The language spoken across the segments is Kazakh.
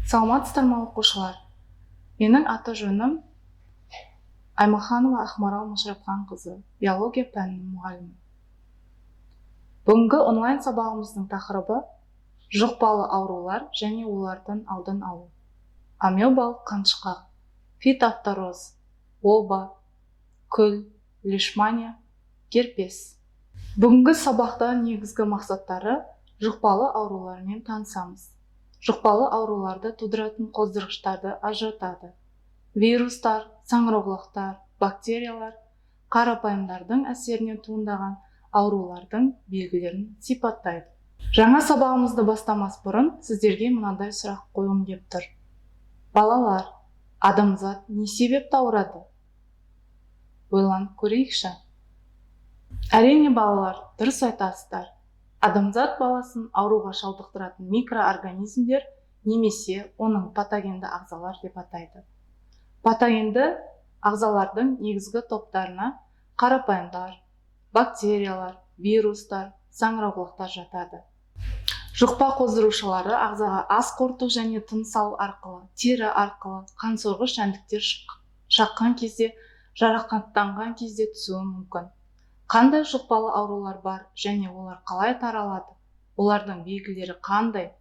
Саламатсыздар ма, оқушылар? Менің аты-жөнім Аймаханова Ақмарал Машрапханқызы, биология пәнінің мұғалімі. Бүгінгі онлайн сабағымыздың тақырыбы жұқпалы аурулар және олардың алдын алу. Амебалық қаншықақ, фитофтороз, оба, күл, лейшмания, герпес. Бүгінгі сабақта негізгі мақсаттары жұқпалы аурулармен танысамыз. Жұқпалы ауруларды тудыратын қоздырғыштарды ажыратады. Вирустар, саңырауқұлақтар, бактериялар, қарапайымдардың әсерінен туындаған аурулардың белгілерін сипаттайды. Жаңа сабағымызды бастамас бұрын сіздерге мынадай сұрақ қойғым кеп тұр. Балалар, адамзат не себепті ауырады? Ойланып көрейікші. Әрине, балалар, дұрыс айтасыздар. Адамзат баласын ауруға шалдықтыратын микроорганизмдер немесе оның патогенді ағзалар деп атайды. Патогенді ағзалардың негізгі топтарына қарапайымдар, бактериялар, вирустар, саңырауқұлақтар жатады. Жұқпа қоздырушылары ағзаға ас қорыту және тыныс алу арқылы, тері арқылы, қансорғыш жәндіктер шаққан кезде, жарақаттанған кезде түсуі мүмкін. Қандай жұқпалы аурулар бар және олар қалай таралады? Олардың белгілері қандай?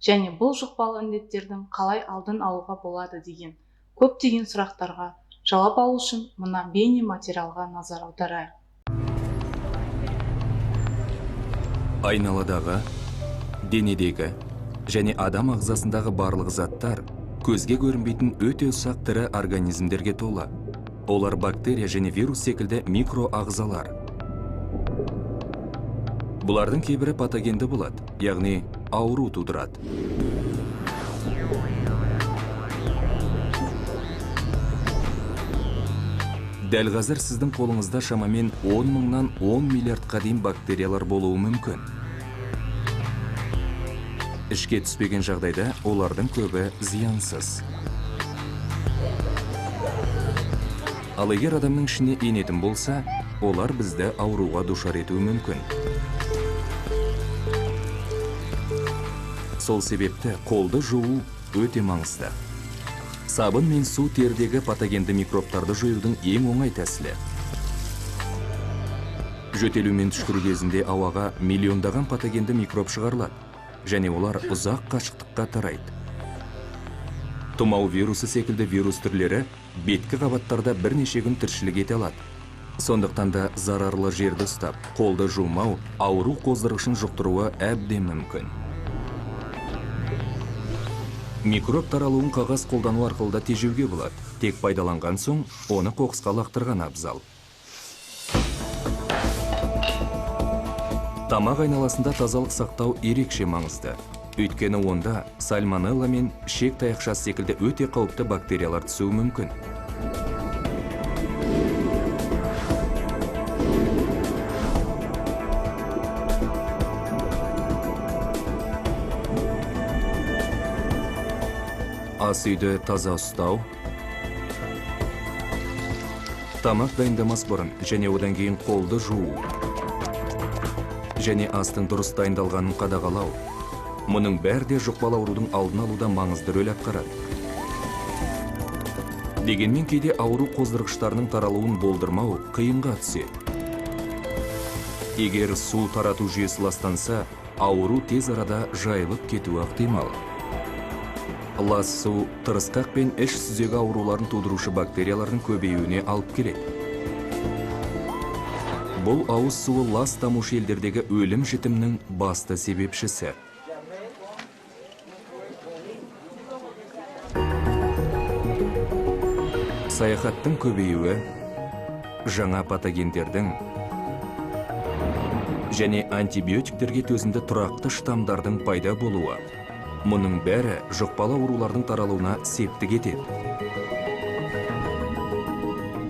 Және бұл жұқпалы індеттердің қалай алдын алуға болады деген көптеген сұрақтарға жауап алу үшін мына бейне материалға назар аударайық. Айналадағы, денедегі және адам ағзасындағы барлық заттар көзге көрінбейтін өте ұсақ тірі организмдерге толы. Олар бактерия және вирус секілді микроағзалар. Бұлардың кейбірі патогенді болады, яғни ауру тудырады. Дәл қазір сіздің қолыңызда шамамен 10 мыңнан 10 миллиардқа дейін бактериялар болуы мүмкін. Ішке түспеген жағдайда олардың көбі зиянсыз. Ал егер адамның ішіне енетін болса, олар бізді ауруға душар етуі мүмкін. Сол себепті қолды жуу өте маңызды. Сабын мен су терідегі патогенді микробтарды жоюдың ең оңай тәсілі. Жөтелу мен түшкіру кезінде ауаға миллиондаған патогенді микроб шығарылады, және олар ұзақ қашықтыққа тарайды. Тұмау вирусы секілді вирус түрлері беткі қабаттарда бірнеше күн тіршілік ете алады. Сондықтан да зарарлы жерді ұстап, қолды жумау ауру қоздырғышын жұқтыруы әбден мүмкін. Микроб таралуын қағаз қолдану арқылы да тежеуге болады. Тек пайдаланған соң оны қоқысқа лақтырған абзал. Тамақ айналасында тазалық сақтау ерекше маңызды. Өйткені онда сальмонелла мен ішек таяқшасы секілді өте қауіпті бактериялар түсуі мүмкін. Ас үйді таза ұстау, тамақ дайындамас бұрын және одан кейін қолды жуу және астың дұрыс дайындалғанын қадағалау. Мұның бәрі де жұқпалы аурудың алдын алуда маңызды рөл атқарады. Дегенмен кейде ауру қоздырғыштарының таралуын болдырмау қиынға түседі. Егер су тарату жүйесі ластанса, ауру тез арада жайылып кетуі ықтимал. Лас су тырысқақ пен іш сүзегі ауруларын тудырушы бактериялардың көбеюіне алып келеді. Бұл ауыз суы лас дамушы елдердегі өлім-жітімнің басты себепшісі. Саяхаттың көбеюі, жаңа патогендердің және антибиотиктерге төзімді тұрақты штамдардың пайда болуы. Мұның бәрі жұқпалы аурулардың таралуына септік етеді.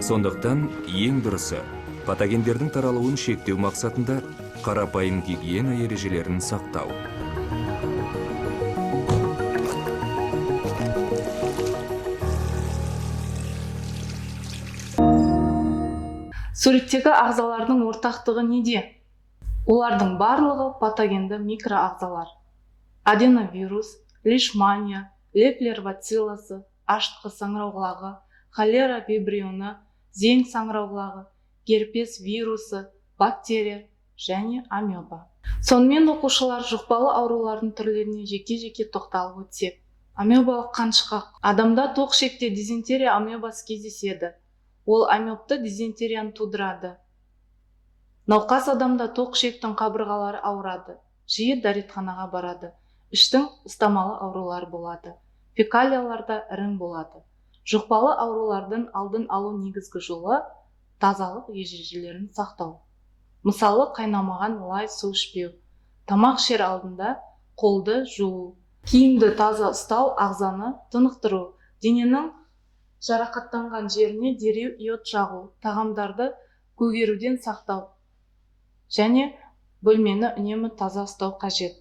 Сондықтан ең дұрысы патогендердің таралуын шектеу мақсатында қарапайым гигиена ережелерін сақтау. Суреттегі ағзалардың ортақтығы неде? Олардың барлығы патогенді микроағзалар. Аденовирус, лейшмания, Леффлер бацилласы, ашытқы саңырауқұлағы, холера вибрионы, зең саңырауқұлағы, герпес вирусы, бактерия және амеба. Сонымен, оқушылар, жұқпалы аурулардың түрлеріне жеке-жеке тоқталып өтсек. Амебалық қаншықақ. Адамда тоқ ішекте дизентерия амебасы кездеседі. Ол амебті дизентерияны тудырады. Науқас адамда тоқ ішектің қабырғалары ауырады, жиі дәретханаға барады, іштің ұстамалы аурулары болады, фекалияларда ірің болады. Жұқпалы аурулардың алдын алу негізгі жолы – тазалық ережелерін сақтау. Мысалы, қайнамаған лай су ішпеу, тамақ ішер алдында қолды жуу, киімді таза ұстау, ағзаны тынықтыру, дененің жарақаттанған жеріне дереу йод жағу, тағамдарды көгеруден сақтау және бөлмені үнемі таза ұстау қажет.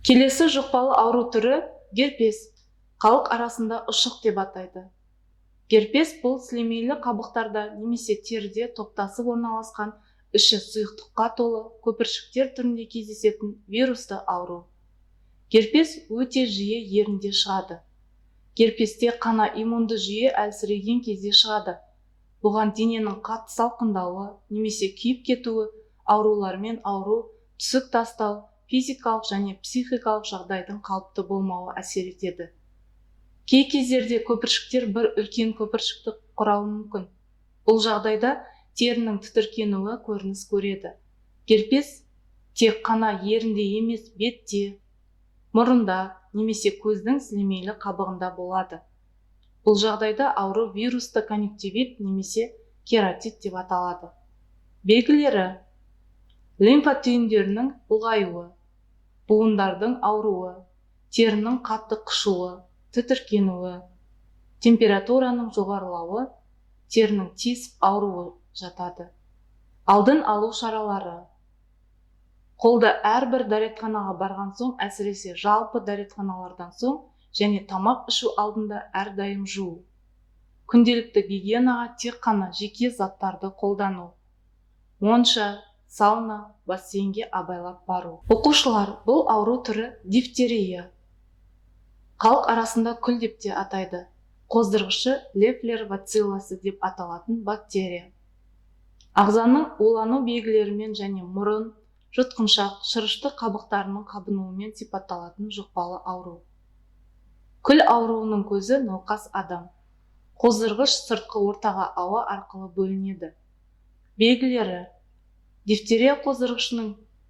Келесі жұқпалы ауру түрі – герпес. Халық арасында ұшық деп атайды. Герпес – бұл сілемейлі қабықтарда немесе теріде топтасып орналасқан, іші сұйықтыққа толы көпіршіктер түрінде кездесетін вирусты ауру. Герпес өте жиі ерінде шығады. Герпес тек қана иммунды жүйе әлсіреген кезде шығады. Бұған дененің қатты салқындауы немесе күйіп кетуі, аурулармен ауру, түсік тастау, физикалық және психикалық жағдайдың қалыпты болмауы әсер етеді. Кей кездерде көпіршіктер бір үлкен көпіршікті құрауы мүмкін. Бұл жағдайда терінің тітіркенуі көрініс көреді. Герпес тек қана ерінде емес, бетте, мұрында немесе көздің сілемейлі қабығында болады. Бұл жағдайда ауру вирусты конъюнктивит немесе кератит деп аталады. Белгілері: лимфа түйіндерінің ұлғаюы, буындардың ауруы, терінің қатты қышуы, тітіркенуі, температураның жоғарылауы, терінің тесіп ауруы жатады. Алдын алу шаралары: қолды әрбір дәретханаға барған соң, әсіресе жалпы дәретханалардан соң және тамақ ішу алдында әрдайым жуу, күнделікті гигиенаға тек қана жеке заттарды қолдану, монша, сауна, бассейнге абайлап бару. Оқушылар, бұл ауру түрі – дифтерия. Халық арасында күл деп те атайды. Қоздырғышы – Леффлер бацилласы деп аталатын бактерия. Ағзаның улану белгілерімен және мұрын, жұтқыншақ, шырышты қабықтарының қабынуымен сипатталатын жұқпалы ауру. Күл ауруының көзі – науқас адам. Қоздырғыш сыртқы ортаға ауа арқылы бөлінеді. Белгілері: дифтерия қоздырғышының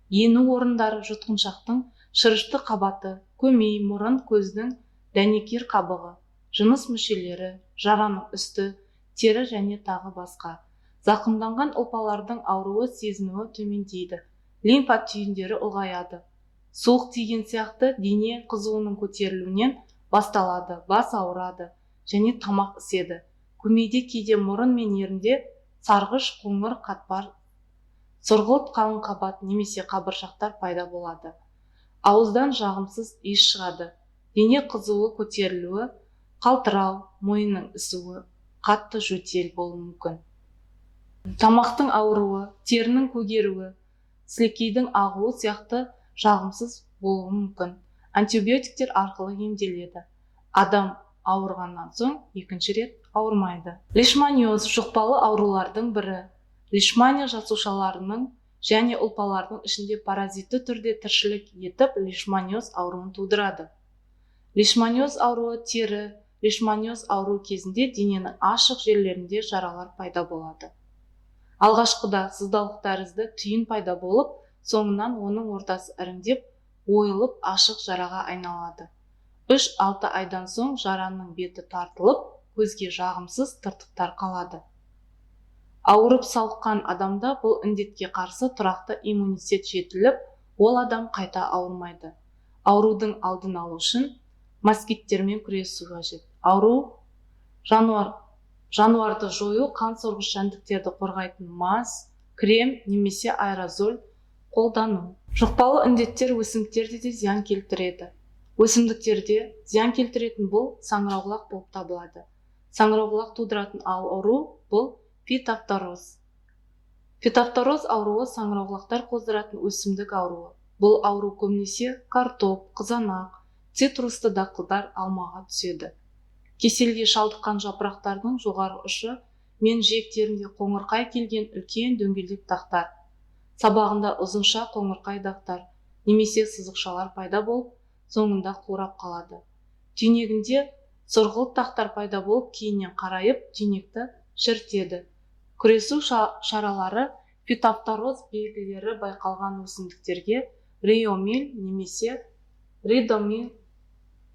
ену орындары – жұтқыншақтың шырышты қабаты, көмей, мұрын, көздің дәнекер қабығы, жыныс мүшелері, жараның үсті, тері және тағы басқа. Зақымданған ұлпалардың ауруы сезінуі төмендейді, лимфа түйіндері ұлғаяды. Суық тиген сияқты дене қызуының көтерілуінен басталады, бас ауырады және тамақ іседі. Көмейде, кейде мұрын мен ерінде сарғыш қоңыр қатпар, сұрғылт қалың қабат немесе қабыршақтар пайда болады. Ауыздан жағымсыз иіс шығады. Дене қызуы көтерілуі, қалтырау, мойынның ісуі, қатты жөтел болуы мүмкін. Тамақтың ауруы, терінің көгеруі, сілекейдің ағуы сияқты жағымсыз болуы мүмкін. Антибиотиктер арқылы емделеді. Адам ауырғаннан соң екінші рет ауырмайды. Лейшманиоз – жұқпалы аурулардың бірі. Лейшмания жасушаларының және ұлпалардың ішінде паразитті түрде тіршілік етіп, лейшманиоз ауруын тудырады. Лейшманиоз ауруы тері лейшманиоз ауруы кезінде дененің ашық жерлерінде жаралар пайда болады. Алғашқыда сыздауық тәрізді түйін пайда болып, соңынан оның ортасы іріңдеп, ойылып, ашық жараға айналады. 3-6 айдан соң жараның беті тартылып, көзге жағымсыз тыртықтар қалады. Ауырып сауыққан адамда бұл індетке қарсы тұрақты иммунитет жетіліп, ол адам қайта ауырмайды. Аурудың алдын алу үшін москиттермен күресу қажет. Ауру жануарды жою, қан сорғыш жәндіктерді қорғайтын мазь, крем немесе аэрозоль қолдану. Жұқпалы індеттер өсімдіктерде де зиян келтіреді. Өсімдіктерде зиян келтіретін бұл саңырауқұлақ болып табылады. Саңырауқұлақ тудыратын ауру – бұл фитофтороз. Фитофтороз ауруы – саңырауқұлақтар қоздыратын өсімдік ауруы. Бұл ауру көбінесе картоп, қызанақ, Цитрусты дақылдар алмаға түседі. Кеселге шалдыққан жапырақтардың жоғарғы ұшы мен жиектерінде қоңырқай келген үлкен дөңгелек дақтар, сабағында ұзынша қоңырқай дақтар немесе сызықшалар пайда болып, соңында қурап қалады. Түйнегінде сұрғылт дақтар пайда болып, кейіннен қарайып, түйнекті шірітеді. Күресу шаралары: фитофтороз белгілері байқалған өсімдіктерге риомил немесе ридомил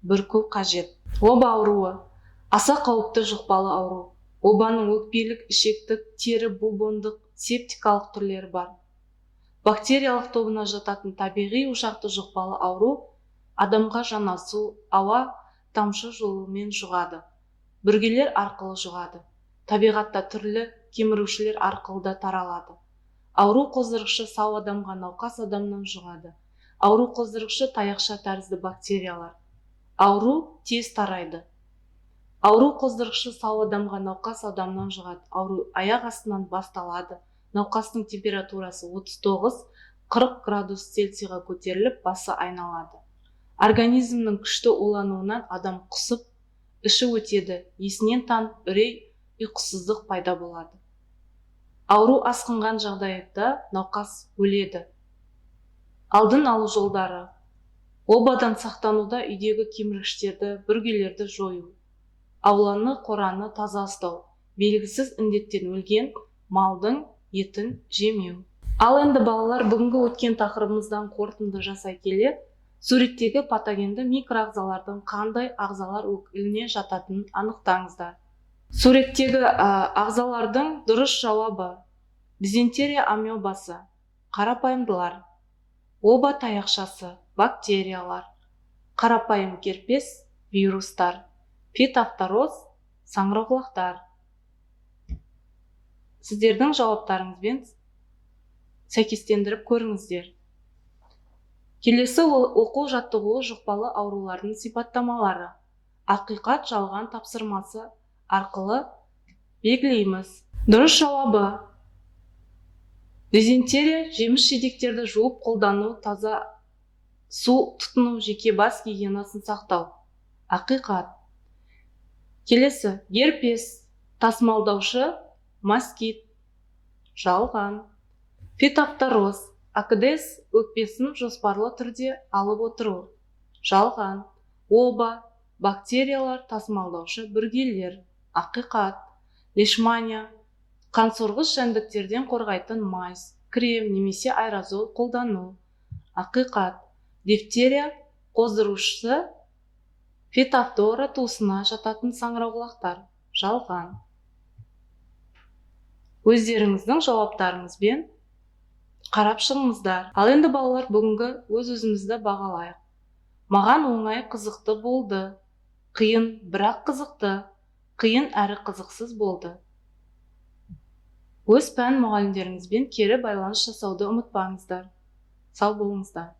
бүрку қажет. Оба ауруы – аса қауіпті жұқпалы ауру. Обаның өкпелік, ішектік, тері, бубондық, септикалық түрлері бар. Бактериялық тобына жататын табиғи ошақты жұқпалы ауру адамға жанасу, ауа тамшы жолымен жұғады, бүргелер арқылы жұғады. Табиғатта түрлі кемірушілер арқылы да таралады. Ауру қоздырғышы сау адамға науқас адамнан жұғады. Ауру қоздырғышы таяқша тәрізді бактериялар. Ауру тез тарайды. Ауру қоздырғышы сау адамға науқас адамнан жұғады. Ауру аяқ астынан басталады. Науқастың температурасы 39-40 градус Цельсийға көтеріліп, басы айналады. Организмнің күшті улануынан адам құсып, іші өтеді, есінен танып, үрей, ұйқысыздық пайда болады. Ауру асқынған жағдайда науқас өледі. Алдын алу жолдары: обадан сақтануда үйдегі кеміргіштерді, бүргелерді жою, ауланы, қораны таза ұстау, белгісіз індеттен өлген малдың етін жемеу. Ал енді, балалар, бүгінгі өткен тақырыбымыздан қорытынды жасай келе, суреттегі патогенді микроағзалардың қандай ағзалар өкіліне жататынын анықтаңыздар. Суреттегі ағзалардың дұрыс жауабы: дизентерия амебасы – қарапайымдылар, оба таяқшасы – бактериялар, қарапайым герпес – вирустар, фитофтороз – саңырауқұлақтар. Сіздердің жауаптарыңызбен сәйкестендіріп көріңіздер. Келесі оқу жаттығуы: жұқпалы аурулардың сипаттамалары. Ақиқат, жалған тапсырмасы арқылы белгілейміз. Дұрыс жауабы: дизентерия – жеміс жидектерді жуып қолдану, таза су тұтыну, жеке бас гигиенасын сақтау. Ақиқат. Келесі, герпес тасымалдаушы москит. Жалған. Фитофтороз – АКДС өкпесін жоспарлы түрде алып отыру. Жалған. Оба – бактериялар тасымалдаушы бүргелер. Ақиқат. Лейшмания – қансорғыш жәндіктерден қорғайтын мазь, крем немесе аэрозол қолдану. Ақиқат. Дифтерия қоздырушысы фитофтора туысына жататын саңырауқұлақтар. Жалған. Өздеріңіздің жауаптарыңызбен қарап шығыңыздар. Ал енді, балалар, бүгінгі өз өзімізді бағалайық. Маған оңай, қызықты болды, қиын, бірақ қызықты, қиын әрі қызықсыз болды. Өз пән мұғалімдеріңізбен кері байланыс жасауды ұмытпаңыздар. Сау болыңыздар.